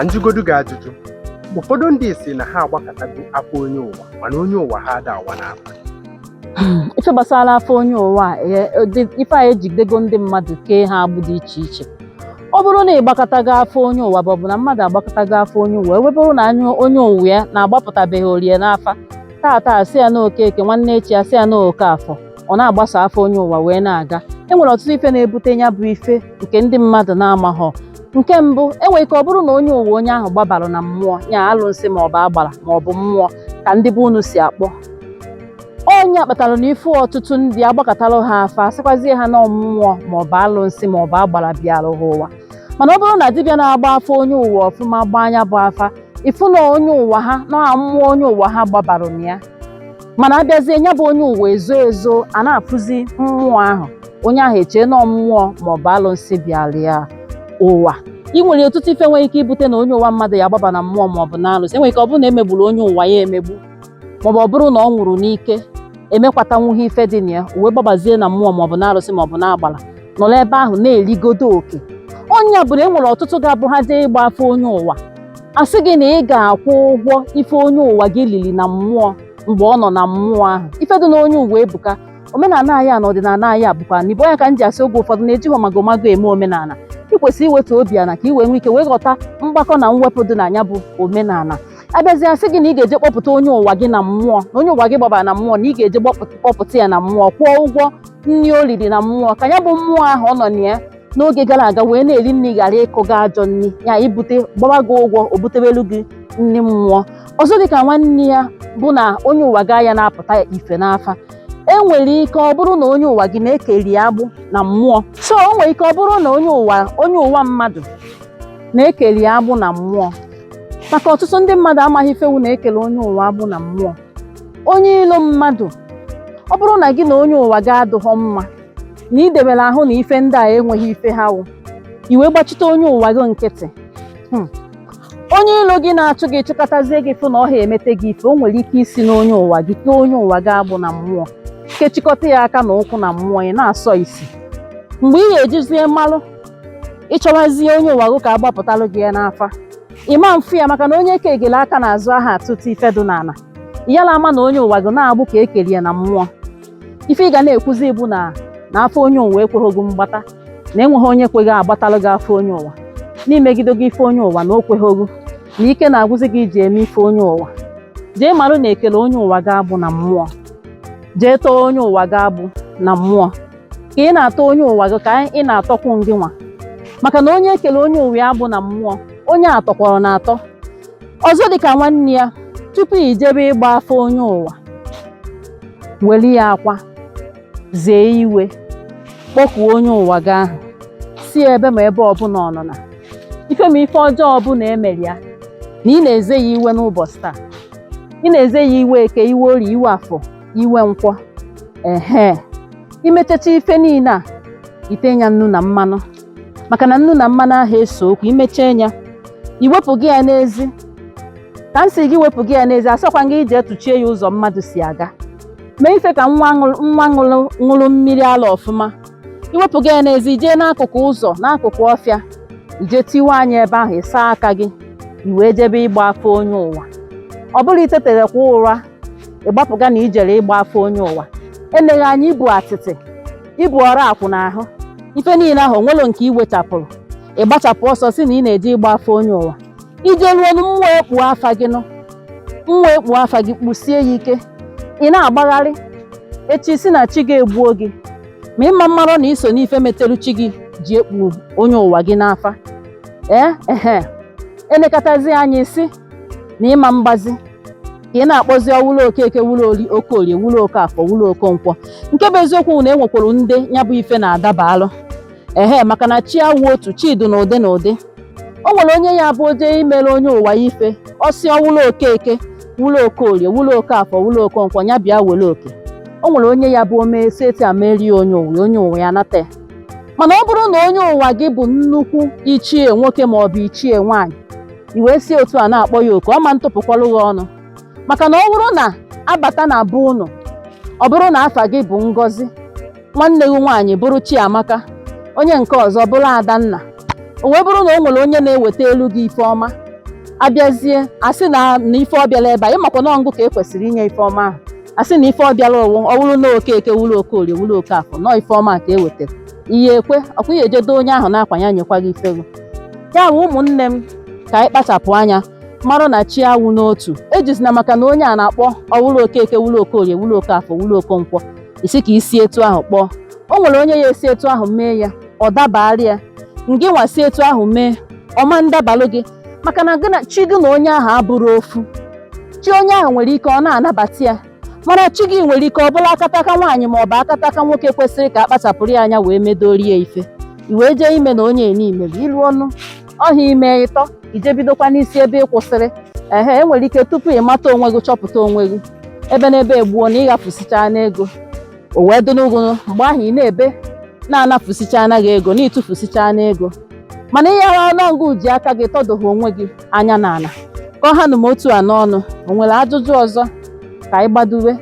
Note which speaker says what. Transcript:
Speaker 1: Ka njụgodu gị ajụjụ. Ụfọdụ ndị si na ha agbakọtago afọ onye ụwa, mana onye ụwa ha ada awa n'afa.
Speaker 2: Ife gbasara afọ onye ụwa a, ife a ejidego ndị mmadụ kee ha agbụ dị iche iche. Ọ bụrụ na ị gbakọtago afọ onye ụwa, bụ na mmadụ agbakọtago afọ onye ụwa, ebe bụrụ na anya onye ụwa ya na-agbapụtabeghị orie n'afa taata, asị ya na Okeke, nwanne echi asị ya na Okafọ, ọ na-agbasa afọ onye ụwa wee na-aga. E nwere ọtụtụ ife na-ebute ya bụ ife nke ndị mmadụ na-amaghọ. Nke mbụ, enwere ike ọ bụrụ na onye ụwa onye ahụ gbabara na mmụọ ya, alụnsị maọbụ agbara maọbụ mmụọ ka ndị be unu si akpọ onye kpatara na ife. Ọtụtụ ndị agbakọtara ha afa, asịkwazie ha na mmụọ maọbụ alụnsị maọbụ agbara bịara ha ụwa. Mana ọ bụrụ na dibịa na-agba afa onye ụwa ọfụma gbaa anya bụ afa, ịfụ na onye ụwa ha na mmụọ onye ụwa ha gbabara na ya, mana abịazie ya bụ onye ụwa ezo ezo, a na-afụzi mmụọ ahụ, onye ahụ echee na mmụọ maọbụ alụnsị bịara ya ụwa. Ị nwere ọtụtụ ife nwere ike ibute na onye ụwa mmadụ ya agbaba na mmụọ maọbụ na alụsị. Enwere ike ọ bụrụ na emegburu onye ụwa ya emegbu, maọbụ ọ bụrụ na ọ nwụrụ n'ike, emekwatanwughị ife dị na ya, o wee gbabazie na mmụọ maọbụ na arụsị maọbụ na agbara, nọrọ ebe ahụ na-erigodo oke. Onye bụ na e nwere ọtụtụ ga-abụ ha jee ịgba afọ onye ụwa, asị gị na ị ga-akwụ ụgwọ ife onye ụwa gị liri na mmụọ mgbe ọ nọ na mmụọ ahụ. Ife dị na onye ụwa ebuka. Omenala anyị a na ọdịnala anyị a bụkwa na ibe onye ka m ji asị, oge ụfọdụ na-ejighọ magomago eme omenala. Ị kwesịrị iwetu obi ala ka ị wee nwee ike wee ghọta mgbakọ na mwepụ dị na ya bụ omenala. Abịazie, asị gị na ị ga-eje kpọpụta onye ụwa gị na mmụọ, na onye ụwa gị gbabara na mmụọ, na ị ga-eje kpọpụta ya na mmụọ, kwụọ ụgwọ nri o riri na mmụọ, ka ya bụ mmụọ ahụ ọ nọ na ya n'oge gara aga wee na-eri nri ghara ịkụ gị ajọ nri ya, ibute gbawa gị ụgwọ, o butewelu gị nri mmụọ ọzọ. Dịka nwanne ya bụ na onye ụwa gaa ya na-apụta ife n'afa, enwere ike ọ bụrụ na onye ụwa gị na-ekeri agbụ na mmụọ. So o nwere ike ọ bụrụ na onye ụwa mmadụ na-ekeri agbụ na mmụọ, maka ọtụtụ ndị mmadụ amaghị ifewu na-ekele onye ụwa agbụ na mmụọ. Onye ilo mmadụ, ọ bụrụ na gị na onye ụwa gị adụghọ mma, na idebere ahụ na ife ndị a enweghị ife ha wụ, i wee gbachite onye ụwa gị nkịtị, onye ilo gị na-achụ gị chụkọtazie gị, fụ na ọ ha emete gị ife, o nwere ike isi n'onye ụwa gị kee onye ụwa gị agbụ na mmụọ, kechikọta ya aka na ụkwụ na mmụọ, ị na-asọ isi. Mgbe ị ga-ejizie mmalụ ịchọwazie onye ụwa gị ka agbapụtalụ gị ya n'afa, ịma mfu ya, maka na onye kegele aka n'azụ aha atụtụ ife dị n'ala yala ama na onye ụwa gị na-agbụ ka ekeri ya na mmụọ. Ife ị ga na-ekwuzi bụ na afọ onye ụwa ekweghị gị mgbata, na enweghị onye kweghị agbatalụ gị afọ onye ụwa, n'imegido gị ife onye ụwa na o kweghị gị, na ike na-agwụzi gị iji eme ife onye ụwa. Jee marụ na ekele onye ụwa ga-agbụ na mmụọ, jee tọọ onye ụwa ga-agbụ na mmụọ, ka ị na-atọ onye ụwa gị ka ị na-atọkwu ngị nwa, maka na onye ekele onye ụwa ya agbụ na mmụọ, onye atọkwara na-atọ ọzọ. Dịka nwanne ya, tupu i jebe ịgba afọ onye ụwa, weli ya akwa zee iwe, kpọkuo onye ụwa gị ahụ, si ebe ma ebe ọbụla ọ nọ na ife ma ife ọjọọ ọbụla emere ya, na ị na-eze ya iwe n'ụbọchị taa, ị na-eze ya iwe Eke, iwe Orie, iwe Afọ, iwe Nkwọ. Ehe, imechacha ife niile a, ite ya nnu na mmanụ, maka na nnu na mmanụ ahụ eso okwu. Imechie ya, iwepụ gị ya n'ezi, ka m si gị wepụ gị ya n'ezi, asọkwa gị ije tụchie ya ụzọ mmadụ si aga. Mee ife ka nwa nwa ṅụrụ ṅụrụ mmiri ala ọfụma. Iwepụ gị ya n'ezi, jee n'akụkụ ụzọ, n'akụkụ ọfịa, ije tiwe anya ebe ahụ, ịsa aka gị, i wee jebe ịgba afọ onye ụwa. Ọ bụrụ iteterekwa ụra, ịgbapụga na ijere ịgba afọ onye ụwa, eleghị anya ibu atịtị, ibu ọrụ akwụ n'ahụ, ife niile ahụ onwelo nke iwechapụrụ, ịgbachapụ ọsọ si na ị na-eje ịgba afọ onye ụwa. Ije ruo nu, mmụọ ekpuo afa gị nụ, mmụọ ekpuo afa gị, kpusie ya ike, ị na-agbagharị echi si na chi gị egbuo gị, ma ịma mmarụ na iso n'ife metelu chi gị ji ekpu onye ụwa gị n'afa. Ee, ehe, elekọtazi anya isi na ịma mgbazi ka ị na-akpọzi ọwụlụ Okeke, wụlụ ori Okorie, wụlụ Okafọ, wụlụ Okonkwo. Nke bụ eziokwu na enwekwara ndị ya bụ ife na-adabalụ. Ehe, maka na chi awụ otu, chi dị n'ụdị n'ụdị. O nwere onye ya bụ oje imere onye ụwa ya ife, ọsị ọwụlụ Okeke, wụlụ Okorie, wụlụ Okafọ, wụlụ Okonkwo, ya bịa were oke. O nwere onye ya bụ omee si etu a merie onye ụwa, onye ụwa ya nata ya. Mana ọ bụrụ na onye ụwa gị bụ nnukwu ichie nwoke maọbụ ichie nwaanyị, i wee si otu a na-akpọ ya oku, ọ ma ntụpụkwalụ gị ọnụ, maka na ọ bụrụ na abata na be unu, ọ bụrụ na afa gị bụ Ngozi, nwanne gị nwaanyị bụrụ Chiamaka, onye nke ọzọ bụrụ Adanna, o wee bụrụ na o nwere onye na-eweta elu gị ife ọma. Abịazie, asị na ife ọ bịala ebe a, ịmakwa na ọngụ ka e kwesịrị inye ife ọma ahụ. Asị na ife ọ bịala ụwụ, ọ wụrụ na Okeke, wụrụ Okorie, wụrụ Okafọ, nọọ ife ọma ka e wetara. Ihe ekwe ọkwa ya ejedo onye ahụ n'akwa ya nyekwa gị ife gị. Ya bụ, ụmụnne m, ka anyị kpachapụ anya mara na chi awụ n'otu. Ejizina maka na onye a na-akpọ ọwụrụ Okeke, wụrụ Okorie, wụrụ Okafọ, wụrụ Okonkwo, isi ka isi etu ahụ kpọọ. O nwere onye ya esi etu ahụ mee ya, ọ dabara ya. Ngị nwa si etu ahụ mee, ọma ndabalụ gị, maka na gị na chi gị na onye ahụ abụrụ ofu. Chi onye ahụ nwere ike ọ na-anabata ya, mana chi gị nwere ike ọ bụla akataka nwaanyị ma ọ bụ akataka nwoke kwesịrị ka a kpachapụrụ ya anya wee medorie ife. I wee jee ime na onye enimere ilu ọnụ ọhịa ime ịtọ, ije bidokwa n'isi ebe ị kwụsịrị. Ehe, enwere ike tupu ị mata onwe gị, chọpụta onwe gị ebe n'ebe egbuo na ịghafusichaa n'ego, o wee dị n'ugwu. Mgbe ahụ ị na-ebe na-anafusichaa anaghị ego na ịtụfusichaa n'ego, mana ihe ọnụọgụ ji aka gị tọdoghị onwe gị anya n'ala. Ka ọ ha nụ m otu a n'ọnụ. O nwere ajụjụ ọzọ ka anyị gbadowe?